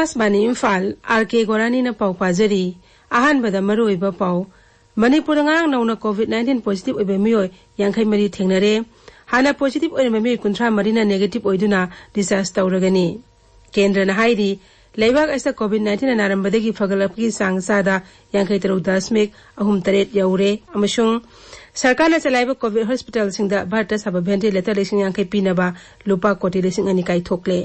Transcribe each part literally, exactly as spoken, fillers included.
ꯑꯀꯥꯁꯕꯥꯅꯤ Imphal, R ꯀꯦ ꯒꯣꯔꯥꯅꯤꯅ ꯄꯥꯎ ꯄꯥꯖꯔꯤ꯫ ꯑꯍꯥꯟꯕꯗ ꯃꯔꯨꯑꯣꯏꯕ ꯄꯥꯎ꯫ ꯃꯅꯤꯄꯨꯔꯗ ꯉꯔꯥꯡ ꯅꯧꯅ ꯀꯣꯚꯤꯗ ꯅꯥꯏꯟꯇꯤꯟ ꯄꯣꯖꯤꯇꯤꯚ ꯑꯣꯏꯕ ꯃꯤꯑꯣꯏ ꯌꯥꯡꯈꯩ ꯃꯔꯤ ꯊꯦꯡꯅꯔꯦ꯫ ꯍꯥꯟꯅ ꯄꯣꯖꯤꯇꯤꯚ ꯑꯣꯏꯔꯝꯕ ꯃꯤꯑꯣꯏ ꯀꯨꯟꯊ꯭ꯔꯥ ꯃꯔꯤꯅ ꯅꯦꯒꯦꯇꯤꯚ ꯑꯣꯏꯗꯨꯅ ꯗꯤꯁꯆꯥꯔꯖ ꯇꯧꯔꯒꯅꯤ꯫ ꯀꯦꯟꯗ꯭ꯔꯅ ꯍꯥꯏꯔꯤ, ꯂꯩꯕꯥꯛ ꯑꯁꯤꯗ ꯀꯣꯚꯤꯗ ꯅꯥꯏꯟꯇꯤꯟꯅ ꯅꯥꯔꯝꯕꯗꯒꯤ ꯐꯒꯠꯂꯛꯄꯒꯤ ꯆꯥꯡ ꯆꯥꯗ ꯌꯥꯡꯈꯩ ꯇꯔꯨꯛ ꯗꯁꯃꯤꯛ ꯑꯍꯨꯝ ꯇꯔꯦꯠ ꯌꯧꯔꯦ ꯑꯃꯁꯨꯡ ꯁꯔꯀꯥꯔꯅ ꯆꯂꯥꯏꯕ ꯀꯣꯚꯤꯗ ꯍꯣꯁꯄꯤꯇꯥꯜꯁꯤꯡꯗ ꯚꯥꯔꯠꯇ ꯁꯥꯕ ꯚꯦꯟꯇꯤꯂꯦꯇꯔ ꯂꯤꯁꯤꯡ ꯌꯥꯡꯈꯩ ꯄꯤꯅꯕ ꯂꯨꯄꯥ ꯀꯣꯇꯤ ꯂꯤꯁꯤꯡ ꯑꯅꯤ ꯀꯥꯏꯊꯣꯛꯂꯦ꯫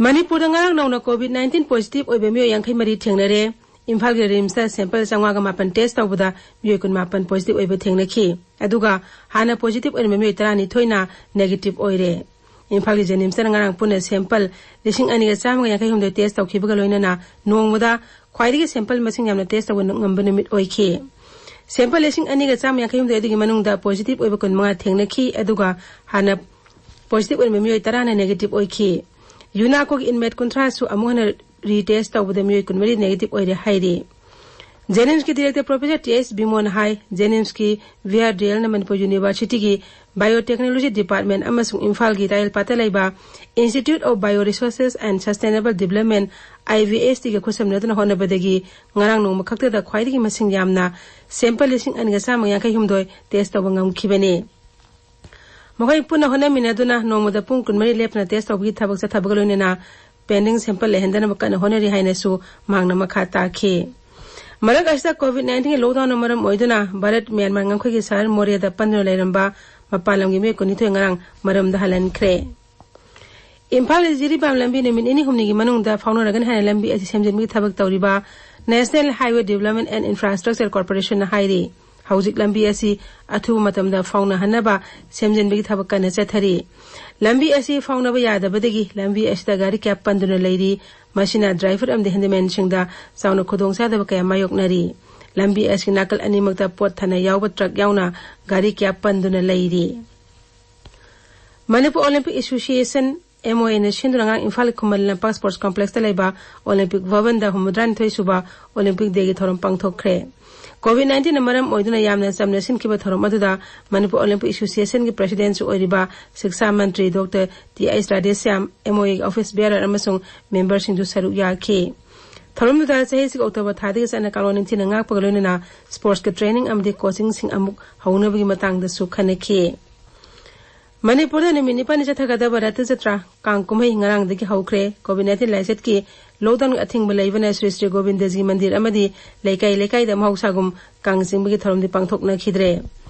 ꯃꯅꯤꯄꯨꯔꯗ ꯉꯔꯥꯡ ꯅꯧꯅ ꯀꯣꯚꯤꯗ ꯅꯥꯏꯟꯇꯤꯟ ꯄꯣꯖꯤꯇꯤꯚ ꯑꯣꯏꯕ ꯃꯤꯑꯣꯏ ꯌꯥꯡꯈꯩ ꯃꯔꯤ ꯊꯦꯡꯅꯔꯦ꯫ ꯏꯝꯐꯥꯜꯒꯤ ꯔꯤꯝꯁꯇ ꯁꯦꯝꯄꯜ ꯆꯥꯝꯃꯉꯥꯒ ꯃꯥꯄꯟ ꯇꯦꯁ ꯇꯧꯕꯗ ꯃꯤꯑꯣꯏ ꯀꯨꯟꯃꯥꯄꯟ ꯄꯣꯖꯤꯇꯤꯚ ꯑꯣꯏꯕ ꯊꯦꯡꯅꯈꯤ꯫ ꯑꯗꯨꯒ ꯍꯥꯟꯅ ꯄꯣꯖꯤꯇꯤꯚ ꯑꯣꯏꯔꯝꯕ ꯃꯤꯑꯣꯏ ꯇꯔꯥꯅꯤꯊꯣꯏꯅ ꯅꯦꯒꯦꯇꯤꯚ ꯑꯣꯏꯔꯦ꯫ ꯏꯝꯐꯥꯜꯒꯤ ꯖꯦꯅꯤꯝꯁꯇꯅ ꯉꯔꯥꯡ ꯄꯨꯟꯅ ꯁꯦꯝꯄꯜ ꯂꯤꯁꯤꯡ ꯑꯅꯤꯒ ꯆꯥꯝꯃꯒ ꯌꯥꯡꯈꯩ ꯍꯨꯝꯗꯣꯏ ꯇꯦꯁ ꯇꯧꯈꯤꯕꯒ ꯂꯣꯏꯅꯅ ꯅꯣꯡꯃꯗ ꯈ꯭ꯋꯥꯏꯗꯒꯤ ꯁꯦꯝꯄꯜ ꯃꯁꯤꯡ ꯌꯥꯝꯅ ꯇꯦꯁ ꯇꯧꯕ ꯉꯝꯕ ꯅꯨꯃꯤꯠ ꯑꯣꯏꯈꯤ꯫ ꯁꯦꯝꯄꯜ ꯂꯤꯁꯤꯡ ꯑꯅꯤꯒ ꯆꯥꯝꯃ ꯌꯥꯡꯈꯩ ꯍꯨꯝꯗꯣꯏ ꯑꯗꯨꯒꯤ ꯃꯅꯨꯡꯗ ꯄꯣꯖꯤꯇꯤꯚ ꯑꯣꯏꯕ ꯀꯨꯟꯃꯉꯥ ꯊꯦꯡꯅꯈꯤ꯫ ꯑꯗꯨꯒ ꯍꯥꯟꯅ ꯄꯣꯖꯤꯇꯤꯚ ꯑꯣꯏꯔꯝꯕ ꯃꯤꯑꯣꯏ ꯇꯔꯥꯅ ꯅꯦꯒꯦꯇꯤꯚ ꯑꯣꯏꯈꯤ꯫ ꯌꯨꯅꯥꯀꯣꯒꯤ ꯏꯟꯃꯦꯠ ꯀꯨꯟꯊ꯭ꯔꯥꯁꯨ ꯑꯃꯨꯛ ꯍꯟꯅ ꯔꯤꯇꯦꯁ ꯇꯧꯕꯗ ꯃꯤꯑꯣꯏ ꯀꯨꯟꯃꯔꯤ ꯅꯦꯒꯦꯇꯤꯚ ꯑꯣꯏꯔꯦ ꯍꯥꯏꯔꯤ꯫ ꯖꯦꯅꯤꯝꯁꯀꯤ ꯗꯤꯔꯦꯛꯇꯔ ꯄ꯭ꯔꯣꯐꯦꯁꯔ ꯇꯤ ꯑꯦꯁ ꯕꯤꯃꯣꯟꯅ ꯍꯥꯏ, ꯖꯦꯅꯤꯝꯁꯀꯤ ꯚꯤ ꯑꯥꯔ ꯗꯤ ꯑꯦꯜꯅ ꯃꯅꯤꯄꯨꯔ ꯌꯨꯅꯤꯚꯔꯁꯤꯇꯤꯒꯤ ꯕꯥꯏꯑꯣꯇꯦꯛꯅꯣꯂꯣꯖꯤ ꯗꯤꯄꯥꯔꯠꯃꯦꯟ ꯑꯃꯁꯨꯡ ꯏꯝꯐꯥꯜꯒꯤ ꯇꯥꯌꯦꯜꯄꯥꯠꯇ ꯂꯩꯕ institute of bio resources and sustainable development, I B S ꯇꯤꯒ ꯈꯨꯠꯁꯝꯅꯗꯨꯅ ꯍꯣꯠꯅꯕꯗꯒꯤ ꯉꯔꯥꯡ ꯅꯣꯡꯃ ꯈꯛꯇꯗ ꯈ꯭ꯋꯥꯏꯗꯒꯤ ꯃꯁꯤꯡ ꯌꯥꯝꯅ ꯁꯦꯝꯄꯜ ꯂꯤꯁꯤꯡ ꯑꯅꯤꯒ ꯆꯥꯝꯃ ꯌꯥꯡꯈꯩ ꯍꯨꯝꯗꯣꯏ ꯇꯦꯁ ꯇꯧꯕ ꯉꯝꯈꯤꯕꯅꯤ꯫ ꯃꯈꯣꯏ ꯄꯨꯟꯅ ꯍꯣꯠꯅꯃꯤꯟꯅꯗꯨꯅ ꯅꯣꯡꯃꯗ ꯄꯨꯡ ꯀꯨꯟꯃꯔꯤ ꯂꯦꯞꯇꯅ ꯇꯦꯁ ꯇꯧꯕꯒꯤ ꯊꯕꯛ ꯆꯠꯊꯕꯒ ꯂꯣꯏꯅꯅ ꯄꯦꯟꯗꯤꯡ ꯁꯦꯝꯄꯜ ꯂꯩꯍꯟꯗꯅꯕ ꯀꯟꯅ ꯍꯣꯠꯅꯔꯤ ꯍꯥꯏꯅꯁꯨ ꯃꯍꯥꯛꯅ ꯃꯈꯥ ꯇꯥꯈꯤ꯫ ꯃꯔꯛ ꯑꯁꯤꯗ ꯀꯣꯚꯤꯗ ꯅꯥꯏꯟꯇꯤꯟꯒꯤ ꯂꯣꯛꯗꯥꯎꯟꯅ ꯃꯔꯝ ꯑꯣꯏꯗꯨꯅ ꯚꯥꯔꯠ ꯃ꯭ꯌꯥꯟꯃꯥꯔ ꯉꯝꯈꯩꯒꯤ ꯁꯍꯔ ꯃꯣꯔꯦꯗ ꯄꯟꯗꯨꯅ ꯂꯩꯔꯝꯕ ꯃꯄꯥꯟ ꯂꯝꯒꯤ ꯃꯤꯑꯣꯏ ꯀꯨꯟꯅꯤꯊꯣꯏ ꯉꯔꯥꯡ ꯃꯔꯝꯗ ꯍꯜꯍꯟꯈ꯭ꯔꯦ꯫ ꯏꯝꯐꯥꯜ ꯖꯤꯔꯤꯕꯥꯝ ꯂꯝꯕꯤ ꯅꯨꯃꯤꯠ ꯅꯤꯅꯤ ꯍꯨꯝꯅꯤꯒꯤ ꯃꯅꯨꯡꯗ ꯐꯥꯎꯅꯔꯒꯅꯤ ꯍꯥꯏꯅ ꯂꯝꯕꯤ ꯑꯁꯤ ꯁꯦꯝꯖꯤꯟꯕꯒꯤ ꯊꯕꯛ ꯇꯧꯔꯤꯕ National Highway Development and Infrastructure Corporationꯅ ꯍꯥꯏꯔꯤ꯫ ꯍꯧꯖꯤꯛ ꯂꯝꯕꯤ ꯑꯁꯤ ꯑꯊꯨꯕ ꯃꯇꯝꯗ ꯐꯥꯎꯅꯍꯟꯅꯕ ꯁꯦꯝꯖꯤꯟꯕꯒꯤ ꯊꯕꯛ ꯀꯟꯅ ꯆꯠꯊꯔꯤ꯫ ꯂꯝꯕꯤ ꯑꯁꯤ ꯐꯥꯎꯅꯕ ꯌꯥꯗꯕꯗꯒꯤ ꯂꯝꯕꯤ ꯑꯁꯤꯗ ꯒꯥꯔꯤ ꯀꯌꯥ ꯄꯟꯗꯨꯅ ꯂꯩꯔꯤ꯫ ꯃꯁꯤꯅ ꯗ꯭ꯔꯥꯏꯚꯔ ꯑꯃꯗꯤ ꯍꯦꯟꯗꯤꯃꯦꯟꯁꯤꯡꯗ ꯆꯥꯎꯅ ꯈꯨꯗꯣꯡꯆꯥꯗꯕ ꯀꯌꯥ ꯃꯥꯌꯣꯛꯅꯔꯤ꯫ ꯂꯝꯕꯤ ꯑꯁꯤ ꯅꯥꯀꯜ ꯑꯅꯤꯃꯛꯇ ꯄꯣꯠ ꯊꯥꯅ ꯌꯥꯎꯕ ꯇ꯭ꯔꯛ ꯌꯥꯎꯅ ꯒꯥꯔꯤ ꯀꯌꯥ ꯄꯟꯗꯨꯅ ꯂꯩꯔꯤ꯫ Manipur Olympic association M O ꯑꯦꯅ ꯁꯤꯟꯗꯨꯅ ꯉꯔꯥꯡ ꯏꯝꯐꯥꯜꯒꯤ ꯈꯨꯃꯟ ꯂꯝꯄꯥꯛ ꯁ꯭ꯄꯣꯔꯠꯁ ꯀꯣꯝꯄ꯭ꯂꯦꯛꯁꯇ ꯂꯩꯕ ꯑꯣꯂꯤꯝꯄꯤꯛ ꯚꯕꯟꯗ ꯍꯨꯝꯐꯨꯇꯔꯥꯅꯤꯊꯣꯏ ꯁꯨꯕ ꯑꯣꯂꯤꯝꯄꯤꯛ ꯗꯦꯒꯤ ꯊꯧꯔꯝ ꯄꯥꯡꯊꯣꯛꯈ꯭ꯔꯦ꯫ ꯀꯣꯚꯤꯗ ꯅꯥꯏꯟꯇꯤꯟꯅ ꯃꯔꯝ ꯑꯣꯏꯗꯨꯅ ꯌꯥꯝꯅ ꯆꯝꯅ ꯁꯤꯟꯈꯤꯕ ꯊꯧꯔꯝ ꯑꯗꯨꯗ ꯃꯅꯤꯄꯨꯔ ꯑꯣꯂꯤꯝꯄꯤꯛ ꯑꯦꯁꯣꯁꯤꯌꯦꯁꯟꯒꯤ ꯄ꯭ꯔꯁꯤꯗꯦꯟꯁꯨ ꯑꯣꯏꯔꯤꯕ ꯁꯤꯛꯁꯥ ꯃꯟꯇ꯭ꯔꯤ doctor T H Radheshyam, M O ꯑꯦꯒꯤ ꯑꯣꯐꯤꯁ ꯕꯤꯌꯥꯔꯔ ꯑꯃꯁꯨꯡ ꯃꯦꯝꯕꯔꯁꯤꯡꯁꯨ ꯁꯔꯨꯛ ꯌꯥꯈꯤ꯫ ꯊꯧꯔꯝꯗꯨꯗ ꯆꯍꯤꯁꯤꯒꯤ ꯑꯣꯛꯇꯣꯕꯔ ꯊꯥꯗꯒꯤ ꯆꯠꯅ ꯀꯥꯡꯂꯣꯟ ꯅꯤꯡꯊꯤꯅ ꯉꯥꯛꯄꯒ ꯂꯣꯏꯅꯅ ꯁ꯭ꯄꯣꯔꯠꯁꯀꯤ ꯇ꯭ꯔꯦꯅꯤꯡ ꯑꯃꯗꯤ ꯀꯣꯆꯤꯡꯁꯤꯡ ꯑꯃꯨꯛ ꯍꯧꯅꯕꯒꯤ ꯃꯇꯥꯡꯗꯁꯨ ꯈꯟꯅꯈꯤ꯫ ꯃꯅꯤꯄꯨꯔꯗ ꯅꯨꯃꯤꯠ ꯅꯤꯄꯥꯜꯅꯤ ꯆꯠꯊꯒꯗꯕ ꯔꯊ ꯖꯇ꯭ꯔꯥ ꯀꯥꯡ ꯀꯨꯝꯍꯩ ꯉꯔꯥꯡꯗꯒꯤ ꯍꯧꯈ꯭ꯔꯦ꯫ ꯀꯣꯚꯤꯗ ꯅꯥꯏꯟꯇꯤꯟ ꯂꯥꯏꯆꯠꯀꯤ ꯂꯣꯛꯗꯥꯎꯟꯒꯤ ꯑꯊꯤꯡꯕ ꯂꯩꯕꯅ ꯁ꯭ꯔꯤ ꯁ꯭ꯔꯤ ꯒꯣꯕꯤꯟꯗꯖꯤ ꯃꯟꯗꯤꯔ ꯑꯃꯗꯤ ꯂꯩꯀꯥꯏ ꯂꯩꯀꯥꯏꯗ ꯃꯍꯧꯁꯥꯒꯨꯝ ꯀꯥꯡ ꯆꯤꯡꯕꯒꯤ ꯊꯧꯔꯝꯗꯤ ꯄꯥꯡꯊꯣꯛꯅꯈꯤꯗ꯭ꯔꯦ꯫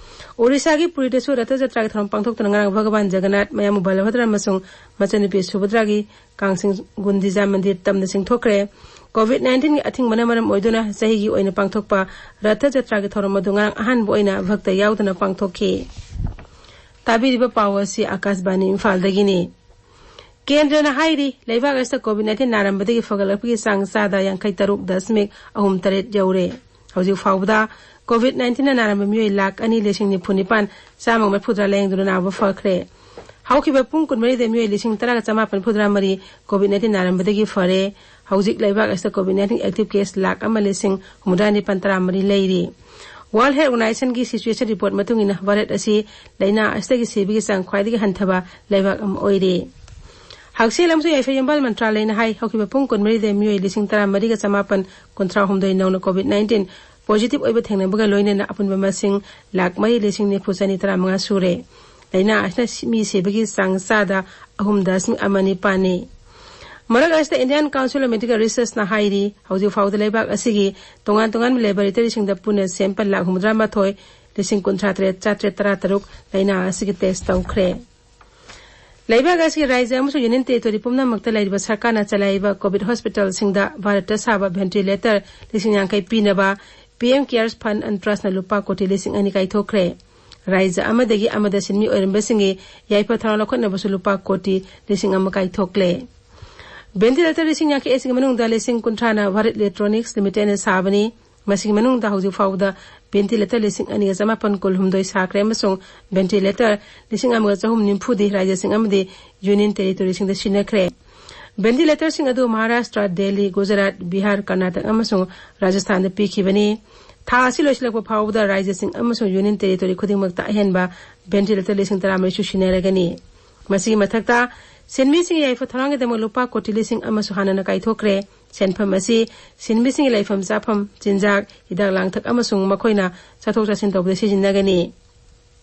ꯑꯣꯔꯤꯁꯥꯒꯤ ꯄꯨꯔꯤꯗꯁꯨ ꯔꯊ ꯖꯇ꯭ꯔꯥꯒꯤ ꯊꯧꯔꯝ ꯄꯥꯡꯊꯣꯛꯇꯨꯅ ꯉꯔꯥꯡ ꯚꯒꯋꯥꯟ ꯖꯒꯟꯅꯥꯊ, ꯃꯌꯥꯝꯕ ꯕꯂꯚꯗ꯭ꯔ ꯑꯃꯁꯨꯡ ꯃꯆꯟꯅꯨꯄꯤ ꯁꯨꯚꯗ꯭ꯔꯥꯒꯤ ꯀꯥꯡꯁꯤꯡ ꯒꯨꯟꯗꯤꯖꯥ ꯃꯟꯗꯤꯔ ꯇꯝꯅ ꯆꯤꯡꯊꯣꯛꯈ꯭ꯔꯦ꯫ ꯀꯣꯚꯤꯗ ꯅꯥꯏꯟꯇꯤꯟꯒꯤ ꯑꯊꯤꯡꯕꯅ ꯃꯔꯝ ꯑꯣꯏꯗꯨꯅ ꯆꯍꯤꯒꯤ ꯑꯣꯏꯅ ꯄꯥꯡꯊꯣꯛꯄ ꯔꯊ ꯖꯇ꯭ꯔꯥꯒꯤ ꯊꯧꯔꯝ ꯑꯗꯨ ꯉꯔꯥꯡ ꯑꯍꯥꯟꯕ ꯑꯣꯏꯅ ꯚꯛꯇ ꯌꯥꯎꯗꯅ ꯄꯥꯡꯊꯣꯛꯈꯤ꯫ ꯇꯥꯕꯤꯔꯤꯕ ꯄꯥꯎ ꯑꯁꯤ ꯑꯀꯥꯁꯕꯥꯅꯤ ꯏꯝꯐꯥꯜꯗꯒꯤꯅꯤ꯫ ꯀꯦꯟꯗ꯭ꯔꯅ ꯍꯥꯏꯔꯤ, ꯂꯩꯕꯥꯛ ꯑꯁꯤꯗ ꯀꯣꯚꯤꯗ ꯅꯥꯏꯟꯇꯤꯟ ꯅꯥꯔꯝꯕꯗꯒꯤ ꯐꯒꯠꯂꯛꯄꯒꯤ ꯆꯥꯡ ꯆꯥꯗ ꯌꯥꯡꯈꯩ ꯇꯔꯨꯛ ꯗꯁꯃꯤꯛ ꯑꯍꯨꯝ ꯇꯔꯦꯠ ꯌꯧꯔꯦ꯫ ꯍꯧꯖꯤꯛ ꯐꯥꯎꯕꯗ ꯀꯣꯚꯤꯗ ꯅꯥꯏꯟꯇꯤꯟꯅ ꯅꯥꯔꯝꯕ ꯃꯤꯑꯣꯏ ꯂꯥꯈ ꯑꯅꯤ ꯂꯤꯁꯤꯡ ꯅꯤꯐꯨ ꯅꯤꯄꯥꯟ ꯆꯥꯝꯃ ꯃꯔꯤꯐꯨꯇꯔꯥ ꯂꯥꯌꯦꯡꯗꯨꯅ ꯅꯥꯕ ꯐꯈ꯭ꯔꯦ꯫ ꯍꯧꯈꯤꯕ ꯄꯨꯡ ꯀꯨꯟꯃꯔꯤꯗ ꯃꯤꯑꯣꯏ ꯂꯤꯁꯤꯡ ꯇꯔꯥꯒ ꯆꯃꯥꯄꯟ ꯃꯔꯤꯐꯨꯇꯔꯥ ꯃꯔꯤ ꯀꯣꯚꯤꯗ ꯅꯥꯏꯟꯇꯤꯟ ꯅꯥꯔꯝꯕꯗꯒꯤ ꯐꯔꯦ꯫ ꯍꯧꯖꯤꯛ ꯂꯩꯕꯥꯛ ꯑꯁꯤꯗ covid nineteen active cases lakh ꯑꯃ ꯂꯤꯁꯤꯡ ꯍꯨꯝꯐꯨꯇꯔꯥ ꯅꯤꯄꯥꯟ ꯇꯔꯥꯃꯔꯤ ꯂꯩꯔꯤ꯫ ꯋꯥꯔꯜꯗ ꯍꯦꯜꯊ ꯑꯣꯔꯒꯅꯥꯏꯖꯦꯁꯟꯒꯤ ꯁꯤꯆꯨꯑꯦꯁꯟ ꯔꯤꯄꯣꯔꯠ ꯃꯇꯨꯡ ꯏꯟꯅ ꯚꯥꯔꯠ ꯑꯁꯤ ꯂꯥꯏꯅꯥ ꯑꯁꯤꯗꯒꯤ ꯁꯤꯕꯒꯤ ꯆꯥꯡ ꯈ꯭ꯋꯥꯏꯗꯒꯤ ꯍꯟꯊꯕ ꯂꯩꯕꯥꯛ ꯑꯃ ꯑꯣꯏꯔꯤ꯫ ꯍꯛꯁꯦꯜ ꯑꯃꯁꯨꯡ ꯌꯥꯏꯐ ꯌꯨꯝꯕꯥꯜ ꯃꯟꯇ꯭ꯔꯥꯂꯌꯅ ꯍꯥꯏ, ꯍꯧꯈꯤꯕ ꯄꯨꯡ ꯀꯨꯟꯃꯔꯤꯗ ꯃꯤꯑꯣꯏ ꯂꯤꯁꯤꯡ ꯇꯔꯥꯃꯔꯤꯒ ꯆꯃꯥꯄꯟ ꯀꯨꯟꯊ꯭ꯔꯥꯍꯨꯝꯗꯣꯏ ꯅꯧꯅ ꯀꯣꯚꯤꯗ ꯅꯥꯏꯟꯇꯤꯟ ꯄꯣꯖꯤꯇꯤꯚ ꯑꯣꯏꯕ ꯊꯦꯡꯅꯕꯒ ꯂꯣꯏꯅꯅ ꯑꯄꯨꯟꯕ ꯃꯁꯤꯡ ꯂꯥꯈ ꯃꯔꯤ ꯂꯤꯁꯤꯡ ꯅꯤꯐꯨ ꯆꯅꯤ ꯇꯔꯥꯃꯉꯥ ꯁꯨꯔꯦ꯫ ꯂꯥꯏꯅꯥ ꯑꯁꯤꯅ ꯁꯤ-, ꯃꯤ ꯁꯤꯕꯒꯤ ꯆꯥꯡ ꯆꯥꯗ ꯑꯍꯨꯝ ꯗꯁꯃꯤꯛ ꯑꯃ ꯅꯤꯄꯥꯟꯅꯤ꯫ ꯃꯔꯛ ꯑꯁꯤꯗ Indian Council of Medical Researchꯅ ꯍꯥꯏꯔꯤ, ꯍꯧꯖꯤꯛ ꯐꯥꯎꯕꯗ ꯂꯩꯕꯥꯛ ꯑꯁꯤꯒꯤ ꯇꯣꯉꯥꯟ ꯇꯣꯉꯥꯟꯕ ꯂꯦꯕꯣꯔꯦꯇꯔꯤꯁꯤꯡꯗ ꯄꯨꯟꯅ ꯁꯦꯝꯄꯜ ꯂꯥꯈ ꯍꯨꯝꯐꯨꯇꯔꯥ ꯃꯥꯊꯣꯏ ꯂꯤꯁꯤꯡ ꯀꯨꯟꯊ꯭ꯔꯥ ꯇꯔꯦꯠ ꯆꯥꯇ꯭ꯔꯦꯠ ꯇꯔꯥ ꯇꯔꯨꯛ ꯂꯥꯏꯅꯥ ꯑꯁꯤꯒꯤ ꯇꯦꯁ ꯇꯧꯈ꯭ꯔꯦ꯫ ꯂꯩꯕꯥꯛ ꯑꯁꯤꯒꯤ ꯔꯥꯖ꯭ꯌ ꯑꯃꯁꯨꯡ ꯌꯨꯅꯤꯌꯟ ꯇꯦꯔꯤꯇꯣꯔꯤ ꯄꯨꯝꯅꯃꯛꯇ ꯂꯩꯔꯤꯕ ꯁꯔꯀꯥꯔꯅ ꯆꯂꯥꯏꯔꯤꯕ ꯀꯣꯚꯤꯗ ꯍꯣꯁꯄꯤꯇꯥꯜꯁꯤꯡꯗ ꯚꯥꯔꯠꯇ ꯁꯥꯕ ꯚꯦꯟꯇꯤꯂꯦꯇꯔ ꯂꯤꯁꯤꯡ ꯌꯥꯡꯈꯩ ꯄꯤꯅꯕ ꯄꯤ ꯑꯦꯝ ꯀꯤꯌꯔꯁ ꯐꯟꯗ ꯑꯦꯟ ꯇ꯭ꯔꯁꯅ ꯂꯨꯄꯥ ꯀꯣꯇꯤ ꯂꯤꯁꯤꯡ ꯑꯅꯤ ꯀꯥꯏꯊꯣꯛꯈ꯭ꯔꯦ꯫ ꯔꯥꯖ꯭ꯌ ꯑꯃꯗꯒꯤ ꯑꯃꯗ ꯁꯤꯟꯃꯤ ꯑꯣꯏꯔꯝꯕꯁꯤꯡꯒꯤ ꯌꯥꯏꯐ ꯊꯧꯔꯥꯡ ꯂꯧꯈꯠꯅꯕꯁꯨ ꯂꯨꯄꯥ ꯀꯣꯇꯤ ꯂꯤꯁꯤꯡ ꯑꯃ ꯀꯥꯏꯊꯣꯛꯂꯦ꯫ ꯚꯦꯟꯇꯤꯂꯦꯇꯔ ꯂꯤꯁꯤꯡ ꯌꯥꯡꯈꯩ ꯑꯁꯤꯒꯤ ꯃꯅꯨꯡꯗ ꯂꯤꯁꯤꯡ ꯀꯨꯟꯊ꯭ꯔꯥꯅ ꯚꯥꯔꯠ ꯏꯂꯦꯛꯇ꯭ꯔꯣꯅꯤꯛꯁ ꯂꯤꯃꯤꯇꯦꯗꯅ ꯁꯥꯕꯅꯤ꯫ ꯃꯁꯤꯒꯤ ꯃꯅꯨꯡꯗ ꯍꯧꯖꯤꯛ ꯐꯥꯎꯕꯗ ventilator ꯂꯤꯁꯤꯡ ꯑꯅꯤꯒ ꯆꯃꯥꯄꯟ ꯀꯨꯟꯍꯨꯝꯗꯣꯏ ꯁꯥꯈ꯭ꯔꯦ ꯑꯃꯁꯨꯡ ventilator ꯂꯤꯁꯤꯡ ꯑꯃꯒ ꯆꯍꯨꯝ ꯅꯤꯐꯨꯗꯤ ꯔꯥꯖ꯭ꯌꯁꯤꯡ ꯑꯃꯗꯤ ꯌꯨꯅꯤꯌꯟ ꯇꯦꯔꯤꯇꯣꯔꯤꯁꯤꯡꯗ ꯁꯤꯟꯅꯈ꯭ꯔꯦ꯫ Ventilatorꯁꯤꯡ ꯑꯗꯨ ꯃꯍꯥꯔꯥꯁꯇ꯭ꯔ, ꯗꯦꯜꯂꯤ, ꯒꯨꯖꯔꯥꯠ, ꯕꯤꯍꯥꯔ, ꯀꯔꯅꯥꯇꯛ ꯑꯃꯁꯨꯡ ꯔꯥꯖꯁꯊꯥꯟꯗ ꯄꯤꯈꯤꯕꯅꯤ꯫ ꯊꯥ ꯑꯁꯤ ꯂꯣꯏꯁꯤꯜꯂꯛꯄ ꯐꯥꯎꯕꯗ ꯔꯥꯖ꯭ꯌꯁꯤꯡ ꯑꯃꯁꯨꯡ ꯌꯨꯅꯤꯌꯟ ꯇꯦꯔꯤꯇꯣꯔꯤ ꯈꯨꯗꯤꯡꯃꯛꯇ ꯑꯍꯦꯟꯕ ventilator ꯂꯤꯁꯤꯡ ꯇꯔꯥꯃꯔꯤꯁꯨ ꯁꯤꯟꯅꯔꯒꯅꯤ꯫ ꯃꯁꯤꯒꯤ ꯃꯊꯛꯇ, ꯁꯤꯟꯃꯤꯁꯤꯡꯒꯤ ꯌꯥꯏꯐ ꯊꯧꯔꯥꯡꯒꯤꯗꯃꯛ ꯂꯨꯄꯥ ꯀꯣꯇꯤ ꯂꯤꯁꯤꯡ ꯑꯃꯁꯨ ꯍꯥꯟꯅꯅ ꯀꯥꯏꯊꯣꯛꯈ꯭ꯔꯦ꯫ ꯁꯦꯟꯐꯝ ꯑꯁꯤ ꯁꯤꯟꯃꯤꯁꯤꯡꯒꯤ ꯂꯩꯐꯝ ꯆꯥꯐꯝ, ꯆꯤꯟꯖꯥꯛ, ꯍꯤꯗꯥꯛ ꯂꯥꯡꯊꯛ ꯑꯃꯁꯨꯡ ꯃꯈꯣꯏꯅ ꯆꯠꯊꯣꯛ ꯆꯠꯁꯤꯟ ꯇꯧꯕꯗ ꯁꯤꯖꯤꯟꯅꯒꯅꯤ꯫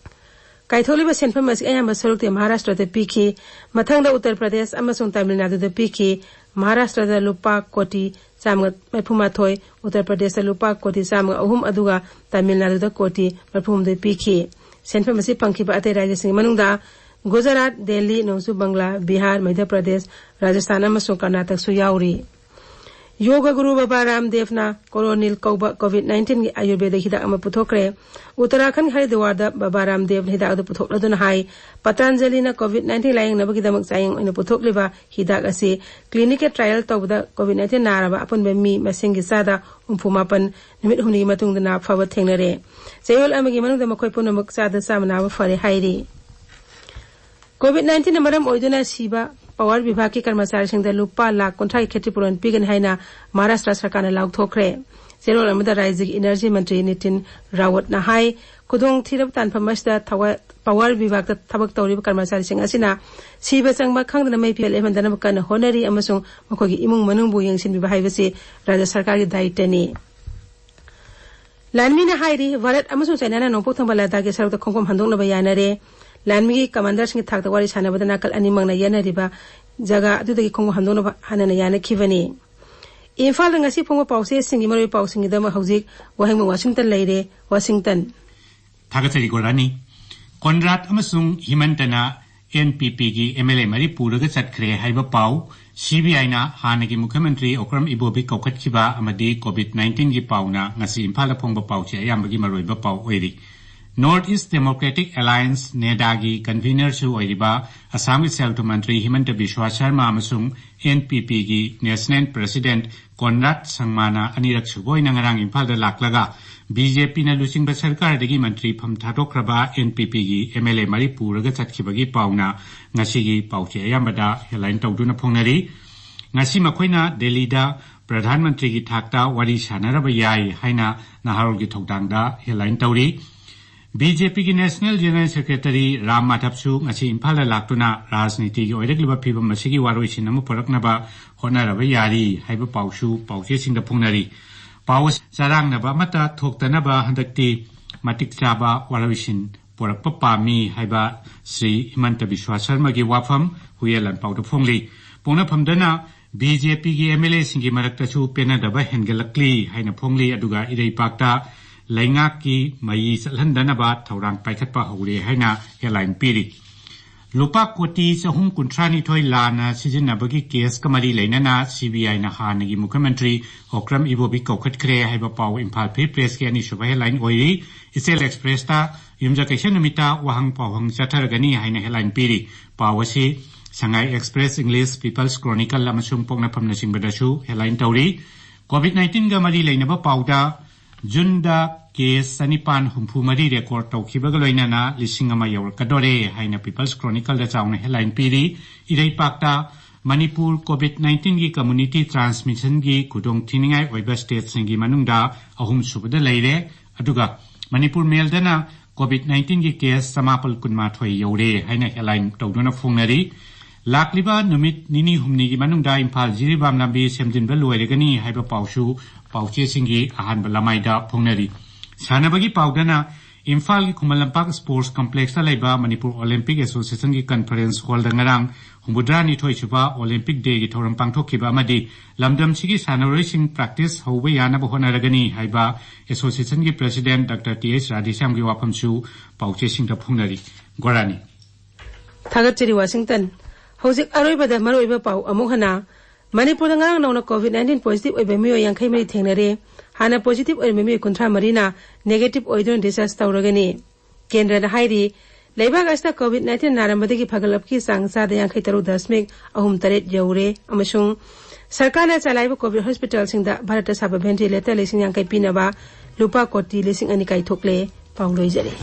ꯀꯥꯏꯊꯣꯛꯂꯤꯕ ꯁꯦꯟꯐꯝ ꯑꯁꯤ ꯑꯌꯥꯝꯕ ꯁꯔꯨꯛꯇꯤ ꯃꯍꯥꯔꯥꯁꯇ꯭ꯔꯗ ꯄꯤꯈꯤ꯫ ꯃꯊꯪꯗ ꯎꯠꯇꯔ ꯄ꯭ꯔꯗꯦꯁ ꯑꯃꯁꯨꯡ ꯇꯥꯃꯤꯜ ꯅꯥꯗꯨꯗ ꯄꯤꯈꯤ꯫ ꯃꯍꯥꯔꯥꯁꯇ꯭ꯔꯗ ꯂꯨꯄꯥ ꯀꯣꯇꯤ ꯆꯥꯝꯃꯒ ꯃꯔꯤꯐꯨꯃꯥꯊꯣꯏ, ꯎꯠꯇꯔ ꯄ꯭ꯔꯗꯦꯁꯇ ꯂꯨꯄꯥ ꯀꯣꯇꯤ ꯆꯥꯝꯃꯒ ꯑꯍꯨꯝ, ꯑꯗꯨꯒ ꯇꯥꯃꯤꯜ ꯅꯥꯗꯨꯗ ꯀꯣꯇꯤ ꯃꯔꯤꯐꯨꯍꯨꯝꯗꯣꯏ ꯄꯤꯈꯤ꯫ ꯁꯦꯟꯐꯝ ꯑꯁꯤ ꯐꯪꯈꯤꯕ ꯑꯇꯩ ꯔꯥꯖ꯭ꯌꯁꯤꯡꯒꯤ ꯃꯅꯨꯡꯗ ꯒꯨꯖꯔꯥꯠ, ꯗꯦꯜꯂꯤ ꯅꯣꯡꯆꯨꯞ ꯕꯪꯒ꯭ꯂꯥ, ꯕꯤꯍꯥꯔ, ꯃꯙ꯭ꯌ ꯄ꯭ꯔꯗꯦꯁ, ꯔꯥꯖꯁꯊꯥꯟ ꯑꯃꯁꯨꯡ ꯀꯔꯅꯥꯇꯛꯁꯨ ꯌꯥꯎꯔꯤ꯫ ꯌꯣꯒ ꯒꯨꯔꯨ ꯕꯕꯥ ꯔꯥꯝꯗꯦꯕꯅ ꯀꯣꯔꯣꯅꯤꯜ ꯀꯧꯕ ꯀꯣꯚꯤꯗ ꯅꯥꯏꯟꯇꯤꯟꯒꯤ ꯑꯥꯌꯨꯔꯕꯦꯗ ꯍꯤꯗꯥꯛ ꯑꯃ ꯄꯨꯊꯣꯛꯈ꯭ꯔꯦ꯫ ꯎꯠꯇꯔꯥꯈꯟꯗ ꯍꯔꯤꯗ꯭ꯋꯥꯔꯗ ꯕꯕꯥ ꯔꯥꯝꯗꯦꯕꯅ ꯍꯤꯗꯥꯛ ꯑꯗꯨ ꯄꯨꯊꯣꯛꯂꯗꯨꯅ ꯍꯥꯏ, ꯄꯇꯥꯟꯖꯂꯤꯅ ꯀꯣꯚꯤꯗ ꯅꯥꯏꯟꯇꯤꯟ ꯂꯥꯌꯦꯡꯅꯕꯒꯤꯗꯃꯛ ꯆꯥꯌꯦꯡ ꯑꯣꯏꯅ ꯄꯨꯊꯣꯛꯂꯤꯕ ꯍꯤꯗꯥꯛ ꯑꯁꯤ ꯀ꯭ꯂꯤꯅꯤꯀꯦꯜ ꯇ꯭ꯔꯥꯌꯦꯜ ꯇꯧꯕꯗ ꯀꯣꯚꯤꯗ ꯅꯥꯏꯟꯇꯤꯟ ꯅꯥꯔꯕ ꯑꯄꯨꯟꯕ ꯃꯤ ꯃꯁꯤꯡꯒꯤ ꯆꯥꯗ ꯍꯨꯝꯐꯨ ꯃꯥꯄꯟ ꯅꯨꯃꯤꯠ ꯍꯨꯝꯅꯤꯒꯤ ꯃꯇꯨꯡꯗ ꯅꯥꯕ ꯐꯕ ꯊꯦꯡꯅꯔꯦ꯫ ꯆꯌꯣꯜ ꯑꯃꯒꯤ ꯃꯅꯨꯡꯗ ꯃꯈꯣꯏ ꯄꯨꯝꯅꯃꯛ ꯆꯥꯗ ꯆꯥꯝꯃ ꯅꯥꯕ ꯐꯔꯦ ꯍꯥꯏꯔꯤ꯫ ꯀꯣꯚꯤꯗ ꯅꯥꯏꯟꯇꯤꯟꯅ ꯃꯔꯝ ꯑꯣꯏꯗꯨꯅ ꯁꯤꯕ ꯄꯥꯋꯔ ꯕꯤꯚꯥꯒꯀꯤ ꯀꯔꯃꯆꯥꯔꯤꯁꯤꯡꯗ ꯂꯨꯄꯥ ꯂꯥꯈ ꯀꯨꯟꯊ꯭ꯔꯥꯒꯤ ꯈꯦꯇ꯭ꯔꯤꯄꯨꯔꯣꯟ ꯄꯤꯒꯅꯤ ꯍꯥꯏꯅ ꯃꯍꯥꯔꯥꯁꯇ꯭ꯔ ꯁꯔꯀꯥꯔꯅ ꯂꯥꯎꯊꯣꯛꯈ꯭ꯔꯦ꯫ ꯆꯦꯔꯣꯜ ꯑꯃꯗ ꯔꯥꯖ꯭ꯌꯒꯤ ꯏꯅꯔꯖꯤ ꯃꯟꯇ꯭ꯔꯤ ꯅꯤꯇꯤꯟ ꯔꯥꯋꯠꯅ ꯍꯥꯏ, ꯈꯨꯗꯣꯡꯊꯤꯔꯕ ꯇꯥꯟꯐꯝ ꯑꯁꯤꯗ ꯊꯋꯥꯏ-, ꯄꯥꯋꯔ ꯕꯤꯚꯥꯒꯇ ꯊꯕꯛ ꯇꯧꯔꯤꯕ ꯀꯔꯃꯆꯥꯔꯤꯁꯤꯡ ꯑꯁꯤꯅ ꯁꯤꯕ ꯆꯪꯕ ꯈꯪꯗꯅ ꯃꯩ ꯐꯤꯕꯦꯜ ꯂꯦꯞꯍꯟꯗꯅꯕ ꯀꯟꯅ ꯍꯣꯠꯅꯔꯤ ꯑꯃꯁꯨꯡ ꯃꯈꯣꯏꯒꯤ ꯏꯃꯨꯡ ꯃꯅꯨꯡꯕꯨ ꯌꯦꯡꯁꯤꯟꯕꯤꯕ ꯍꯥꯏꯕꯁꯤ ꯔꯥꯖ꯭ꯌ ꯁꯔꯀꯥꯔꯒꯤ ꯗꯥꯌꯤꯠꯇꯅꯤ꯫ ꯂꯥꯟꯃꯤꯅ ꯍꯥꯏꯔꯤ, ꯚꯥꯔꯠ ꯑꯃꯁꯨꯡ ꯆꯥꯏꯅꯥꯅ ꯅꯣꯡꯄꯣꯛ ꯊꯪꯕ ꯂꯗꯥꯈꯀꯤ ꯁꯔꯨꯛꯇ ꯈꯣꯡꯐꯝ ꯍꯟꯗꯣꯛꯅꯕ ꯌꯥꯅꯔꯦ꯫ ꯂꯥꯟꯃꯤꯒꯤ ꯀꯃꯥꯟꯗꯔꯁꯤꯡꯒꯤ ꯊꯥꯛꯇ ꯋꯥꯔꯤ ꯁꯥꯟꯅꯕꯗ ꯅꯥꯀꯜ ꯑꯅꯤꯃꯛꯅ ꯌꯦꯠꯅꯔꯤꯕ ꯖꯒꯥ ꯑꯗꯨꯗꯒꯤ ꯈꯣꯡꯐꯝ ꯍꯟꯗꯣꯛꯅꯕ ꯍꯥꯟꯅꯅ ꯌꯥꯅꯈꯤꯕꯅꯤ꯫ ꯏꯝꯐꯥꯜꯗ ꯉꯁꯤ ꯐꯣꯡꯕ ꯄꯥꯎꯆꯦꯁꯤꯡꯒꯤ ꯃꯔꯨꯑꯣꯏꯕ ꯄꯥꯎꯁꯤꯡꯒꯤꯗꯃꯛ ꯍꯧꯖꯤꯛ ꯋꯥꯍꯦꯡꯕꯝ ꯋꯥꯁꯤꯡꯇꯟ ꯂꯩꯔꯦ꯫ ꯋꯥꯁꯤꯡꯇꯟ꯫ ꯊꯥꯒꯠꯆꯔꯤ ꯒꯣꯔꯥꯅꯤ꯫ ꯀꯣꯟꯔꯥꯗ ꯑꯃꯁꯨꯡ ꯍꯤꯃꯟꯇꯅ NPPꯒꯤ MLA ꯃꯔꯤ ꯄꯨꯔꯒ ꯆꯠꯈ꯭ꯔꯦ ꯍꯥꯏꯕ ꯄꯥꯎ꯫ CBIꯅ ꯍꯥꯟꯅꯒꯤ ꯃꯨꯈ꯭ꯌ ꯃꯟꯇ꯭ꯔꯤ ꯑꯣꯀ꯭ꯔꯝ ꯏꯕꯣꯕꯤ ꯀꯧꯈꯠꯈꯤꯕ ꯑꯃꯗꯤ ꯀꯣꯚꯤꯗ ꯅꯥꯏꯟꯇꯤꯟꯒꯤ ꯄꯥꯎꯅ ꯉꯁꯤ ꯏꯝꯐꯥꯜꯗ ꯐꯣꯡꯕ ꯄꯥꯎꯆꯦ ꯑꯌꯥꯝꯕꯒꯤ ꯃꯔꯨꯑꯣꯏꯕ ꯄꯥꯎ ꯑꯣꯏꯔꯤ꯫ North East Democratic Alliance, ꯅꯦꯗꯥꯒꯤ ꯀꯟꯚꯤꯅꯔꯁꯨ ꯑꯣꯏꯔꯤꯕ ꯑꯁꯥꯝꯒꯤ ꯁꯦꯜ ꯊꯨꯝ ꯃꯟꯇ꯭ꯔꯤ ꯍꯤꯃꯟꯇ ꯕꯤꯁ꯭ꯋꯥ ꯁꯔꯃ ꯑꯃꯁꯨꯡ ꯑꯦꯟ ꯄꯤ ꯄꯤꯒꯤ ꯅꯦꯁꯅꯦꯜ ꯄ꯭ꯔꯦꯁꯤꯗꯦꯟꯠ ꯀꯣꯟꯔꯥꯗ ꯁꯪꯃꯥꯅ ꯑꯅꯤꯔꯛ ꯁꯨꯕ ꯑꯣꯏꯅ ꯉꯔꯥꯡ ꯏꯝꯐꯥꯜꯗ ꯂꯥꯛꯂꯒ ꯕꯤ ꯖꯦ ꯄꯤꯅ ꯂꯨꯆꯤꯡꯕ ꯁꯔꯀꯥꯔꯗꯒꯤ ꯃꯟꯇ꯭ꯔꯤ ꯐꯝ ꯊꯥꯗꯣꯛꯈ꯭ꯔꯕ ꯑꯦꯟ ꯄꯤ ꯄꯤꯒꯤ ꯑꯦꯝ ꯑꯦꯜ ꯑꯦ ꯃꯔꯤ ꯄꯨꯔꯒ ꯆꯠꯈꯤꯕꯒꯤ ꯄꯥꯎꯅ ꯉꯁꯤꯒꯤ ꯄꯥꯎꯆꯦ ꯑꯌꯥꯝꯕꯗ ꯍꯦꯗꯂꯥꯏꯟ ꯇꯧꯗꯨꯅ ꯐꯣꯡꯅꯔꯤ꯫ ꯉꯁꯤ ꯃꯈꯣꯏꯅ ꯗꯦꯜꯂꯤꯗ ꯄ꯭ꯔꯙꯥꯟ ꯃꯟꯇ꯭ꯔꯤꯒꯤ ꯊꯥꯛꯇ ꯋꯥꯔꯤ ꯁꯥꯟꯅꯔꯕ ꯌꯥꯏ ꯍꯥꯏꯅ ꯅꯍꯥꯔꯣꯜꯒꯤ ꯊꯧꯗꯥꯡꯗ ꯍꯦꯗꯂꯥꯏꯟ ꯇꯧꯔꯤ꯫ ꯕꯤ ꯖꯦ ꯄꯤꯒꯤ ꯅꯦꯁꯅꯦꯜ ꯖꯦꯅꯔꯦꯜ ꯁꯦꯀ꯭ꯔꯦꯇꯔꯤ ꯔꯥꯝ ꯃꯥꯙꯕꯁꯨ ꯉꯁꯤ ꯏꯝꯐꯥꯜꯗ ꯂꯥꯛꯇꯨꯅ ꯔꯥꯖꯅꯤꯇꯤꯒꯤ ꯑꯣꯏꯔꯛꯂꯤꯕ ꯐꯤꯕꯝ ꯑꯁꯤꯒꯤ ꯋꯥꯔꯣꯏꯁꯤꯟ ꯑꯃ ꯄꯨꯔꯛꯅꯕ ꯍꯣꯠꯅꯔꯕ ꯌꯥꯔꯤ ꯍꯥꯏꯕ ꯄꯥꯎꯁꯨ ꯄꯥꯎꯆꯦꯁꯤꯡꯗ ꯐꯣꯡꯅꯔꯤ꯫ ꯄꯥꯎ ꯑꯁꯤ ꯆꯔꯥꯡꯅꯕ ꯑꯃꯠꯇ ꯊꯣꯛꯇꯅꯕ ꯍꯟꯗꯛꯇꯤ ꯃꯇꯤꯛ ꯆꯥꯕ ꯋꯥꯔꯣꯏꯁꯤꯟ ꯄꯨꯔꯛꯄ ꯄꯥꯝꯃꯤ ꯍꯥꯏꯕ ꯁ꯭ꯔꯤ ꯍꯤꯃꯟꯇ ꯕꯤꯁ꯭ꯋꯥ ꯁꯔꯃꯒꯤ ꯋꯥꯐꯝ ꯍꯨꯌꯦꯟ ꯂꯥꯟꯄꯥꯎꯗ ꯐꯣꯡꯂꯤ꯫ ꯄꯣꯛꯅꯐꯝꯗꯅ ꯕꯤ ꯖꯦ ꯄꯤꯒꯤ ꯑꯦꯝ ꯑꯦꯜ ꯑꯦꯁꯤꯡꯒꯤ ꯃꯔꯛꯇꯁꯨ ꯄꯦꯟꯅꯗꯕ ꯍꯦꯟꯒꯠꯂꯛꯂꯤ ꯍꯥꯏꯅ ꯐꯣꯡꯂꯤ꯫ ꯑꯗꯨꯒ ꯏꯔꯩꯄꯥꯛꯇ ꯂꯩꯉꯥꯛꯀꯤ ꯃꯌꯤ ꯆꯠꯍꯟꯗꯅꯕ ꯊꯧꯔꯥꯡ ꯄꯥꯏꯈꯠꯄ ꯍꯧꯔꯦ ꯍꯥꯏꯅ ꯍꯦꯗꯂꯥꯏꯟ ꯄꯤꯔꯤ꯫ ꯂꯨꯄꯥ ꯀꯣꯇꯤ ꯆꯍꯨꯝ ꯀꯨꯟꯊ꯭ꯔꯥ ꯅꯤꯊꯣꯏ ꯂꯥꯟꯅ ꯁꯤꯖꯤꯟꯅꯕꯒꯤ ꯀꯦꯁꯀ ꯃꯔꯤ ꯂꯩꯅꯅ ꯁꯤ ꯕꯤ ꯑꯥꯏꯅ ꯍꯥꯟꯅꯒꯤ ꯃꯨꯈ꯭ꯌꯃꯟꯇ꯭ꯔꯤ ꯑꯣꯀ꯭ꯔꯝ ꯏꯕꯣꯕꯤ ꯀꯧꯈꯠꯈ꯭ꯔꯦ ꯍꯥꯏꯕ ꯄꯥꯎ ꯏꯝꯐꯥꯜ ꯐ꯭ꯔꯤ ꯄ꯭ꯔꯦꯁꯀꯤ ꯑꯅꯤꯁꯨꯕ ꯍꯦꯗꯂꯥꯏꯟ ꯑꯣꯏꯔꯤ꯫ ꯏꯆꯦꯜ ꯑꯦꯛꯁꯄ꯭ꯔꯦꯁꯇ ꯌꯨꯝꯖꯀꯩꯁ ꯅꯨꯃꯤꯠꯇ ꯋꯥꯍꯪ ꯄꯥꯎꯍꯪ ꯆꯠꯊꯔꯒꯅꯤ ꯍꯥꯏꯅ ꯍꯦꯗꯂꯥꯏꯟ ꯄꯤꯔꯤ꯫ ꯄꯥꯎ ꯑꯁꯤ ꯁꯉꯥꯏ ꯑꯦꯛꯁꯄ꯭ꯔꯦꯁ, ꯏꯪꯂꯤꯁ, ꯄꯤꯄꯜꯁ ꯀ꯭ꯔꯣꯅꯤꯀꯜ ꯑꯃꯁꯨꯡ ꯄꯣꯛꯅꯐꯝꯅꯆꯤꯡꯕꯗꯁꯨ ꯍꯦꯗꯂꯥꯏꯟ ꯇꯧꯔꯤ꯫ ꯀꯣꯚꯤꯗ ꯅꯥꯏꯟꯇꯤꯟꯒ ꯃꯔꯤ ꯂꯩꯅꯕ ꯄꯥꯎꯗ ꯖꯨꯟꯗ ꯀꯦꯁ ꯆꯅꯤꯄꯥꯟ ꯍꯨꯝꯐꯨ ꯃꯔꯤ ꯔꯦꯀꯣꯔꯗ ꯇꯧꯈꯤꯕꯒ ꯂꯣꯏꯅꯅ ꯂꯤꯁꯤꯡ ꯑꯃ ꯌꯧꯔꯛꯀꯗꯣꯔꯦ ꯍꯥꯏꯅ ꯄꯤꯄꯜꯁ ꯀ꯭ꯔꯣꯅꯤꯀꯜꯗ ꯆꯥꯎꯅ ꯍꯦꯗꯂꯥꯏꯟ ꯄꯤꯔꯤ꯫ ꯏꯔꯩꯄꯥꯛꯇ ꯃꯅꯤꯄꯨꯔ ꯀꯣꯚꯤꯗ ꯅꯥꯏꯟꯇꯤꯟꯒꯤ ꯀꯝꯃ꯭ꯌꯨꯅꯤꯇꯤ ꯇ꯭ꯔꯥꯟꯁꯃꯤꯁꯟꯒꯤ ꯈꯨꯗꯣꯡꯊꯤꯅꯤꯡꯉꯥꯏ ꯑꯣꯏꯕ ꯁ꯭ꯇꯦꯠꯁꯤꯡꯒꯤ ꯃꯅꯨꯡꯗ ꯑꯍꯨꯝꯁꯨꯕꯗ ꯂꯩꯔꯦ꯫ ꯑꯗꯨꯒ ꯃꯅꯤꯄꯨꯔ ꯃꯦꯜꯗꯅ ꯀꯣꯚꯤꯗ ꯅꯥꯏꯟꯇꯤꯟꯒꯤ ꯀꯦꯁ ꯆꯃꯥꯄꯜ ꯀꯨꯟꯃꯥꯊꯣꯏ ꯌꯧꯔꯦ ꯍꯥꯏꯅ ꯍꯦꯗꯂꯥꯏꯟ ꯇꯧꯗꯨꯅ ꯐꯣꯡꯅꯔꯤ꯫ ꯂꯥꯛꯂꯤꯕ ꯅꯨꯃꯤꯠ ꯅꯤꯅꯤ ꯍꯨꯝꯅꯤꯒꯤ ꯃꯅꯨꯡꯗ ꯏꯝꯐꯥꯜ ꯖꯤꯔꯤꯕꯥꯝ ꯂꯝꯕꯤ ꯁꯦꯝꯖꯤꯟꯕ ꯂꯣꯏꯔꯒꯅꯤ ꯍꯥꯏꯕ ꯄꯥꯎꯁꯨ ꯄꯥꯎꯆꯦꯁꯤꯡꯒꯤ ꯑꯍꯥꯟꯕ ꯂꯃꯥꯏꯗ ꯐꯣꯡꯅꯔꯤ꯫ ꯁꯥꯟꯅꯕꯒꯤ ꯄꯥꯎꯗꯅ ꯏꯝꯐꯥꯜꯒꯤ ꯈꯨꯃꯟ ꯂꯝꯄꯥꯛ ꯁ꯭ꯄꯣꯔꯠꯁ ꯀꯝꯄ꯭ꯂꯦꯛꯁꯇ ꯂꯩꯕ ꯃꯅꯤꯄꯨꯔ ꯑꯣꯂꯤꯝꯄꯤꯛ ꯑꯦꯁꯣꯁꯤꯌꯦꯁꯟꯒꯤ ꯀꯟꯐꯔꯦꯟꯁ ꯍꯣꯜꯗ ꯉꯔꯥꯡ ꯍꯨꯝꯐꯨꯇꯔꯥꯅꯤꯊꯣꯏ ꯁꯨꯕ ꯑꯣꯂꯤꯝꯄꯤꯛ ꯗꯦꯒꯤ ꯊꯧꯔꯝ ꯄꯥꯡꯊꯣꯛꯈꯤꯕ ꯑꯃꯗꯤ ꯂꯝꯗꯝꯁꯤꯒꯤ ꯁꯥꯟꯅꯔꯣꯏꯁꯤꯡ ꯄ꯭ꯔꯦꯛꯇꯤꯁ ꯍꯧꯕ ꯌꯥꯅꯕ ꯍꯣꯠꯅꯔꯒꯅꯤ ꯍꯥꯏꯕ ꯑꯦꯁꯣꯁꯤꯌꯦꯁꯟꯒꯤ ꯄ꯭ꯔꯦꯁꯤꯗꯦꯟꯠ ꯗꯥꯛꯇꯔ ꯇꯤ ꯑꯩꯆ ꯔꯥꯙꯦꯁ꯭ꯌꯥꯝꯒꯤ ꯋꯥꯐꯝꯁꯨ ꯄꯥꯎꯆꯦꯁꯤꯡꯗ ꯐꯣꯡꯅꯔꯤ꯫ ꯒꯣꯔꯥꯅꯤ꯫ ꯊꯥꯒꯠꯆꯔꯤ ꯋꯥꯁꯤꯡꯇꯟ꯫ ꯍꯧꯖꯤꯛ ꯑꯔꯣꯏꯕꯗ ꯃꯔꯨꯑꯣꯏꯕ ꯄꯥꯎ ꯑꯃꯨꯛ ꯍꯟꯅ꯫ ꯃꯅꯤꯄꯨꯔꯗ ꯉꯔꯥꯡ ꯅꯧꯅ ꯀꯣꯚꯤꯗ ꯅꯥꯏꯟꯇꯤꯟ ꯄꯣꯖꯤꯇꯤꯚ ꯑꯣꯏꯕ ꯃꯤꯑꯣꯏ ꯌꯥꯡꯈꯩ ꯃꯔꯤ ꯊꯦꯡꯅꯔꯦ꯫ ꯍꯥꯟꯅ ꯄꯣꯖꯤꯇꯤꯚ ꯑꯣꯏꯔꯝꯕ ꯃꯤꯑꯣꯏ ꯀꯨꯟꯊ꯭ꯔꯥ ꯃꯔꯤꯅ ꯅꯦꯒꯦꯇꯤꯚ ꯑꯣꯏꯗꯨꯅ ꯗꯤꯁꯆꯥꯔꯖ ꯇꯧꯔꯒꯅꯤ꯫ ꯀꯦꯟꯗ꯭ꯔꯅ ꯍꯥꯏꯔꯤ, ꯂꯩꯕꯥꯛ ꯑꯁꯤꯗ ꯀꯣꯚꯤꯗ ꯅꯥꯏꯟꯇꯤꯟ ꯅꯥꯔꯝꯕꯗꯒꯤ ꯐꯒꯠꯂꯛꯄꯒꯤ ꯆꯥꯡ ꯆꯥꯗ ꯌꯥꯡꯈꯩ ꯇꯔꯨꯛ ꯗꯁꯃꯤꯛ ꯑꯍꯨꯝ ꯇꯔꯦꯠ ꯌꯧꯔꯦ ꯑꯃꯁꯨꯡ ꯁꯔꯀꯥꯔꯅ ꯆꯂꯥꯏꯕ ꯀꯣꯚꯤꯗ ꯍꯣꯁꯄꯤꯇꯥꯜꯁꯤꯡꯗ ꯚꯥꯔꯠꯇ ꯁꯥꯕ ꯚꯦꯟꯇꯤꯂꯦꯇꯔ ꯂꯤꯁꯤꯡ ꯌꯥꯡꯈꯩ ꯄꯤꯅꯕ ꯂꯨꯄꯥ ꯀꯣꯇꯤ ꯂꯤꯁꯤꯡ ꯑꯅꯤ ꯀꯥꯏꯊꯣꯛꯂꯦ꯫ ꯄꯥꯎ ꯂꯣꯏꯖꯔꯦ꯫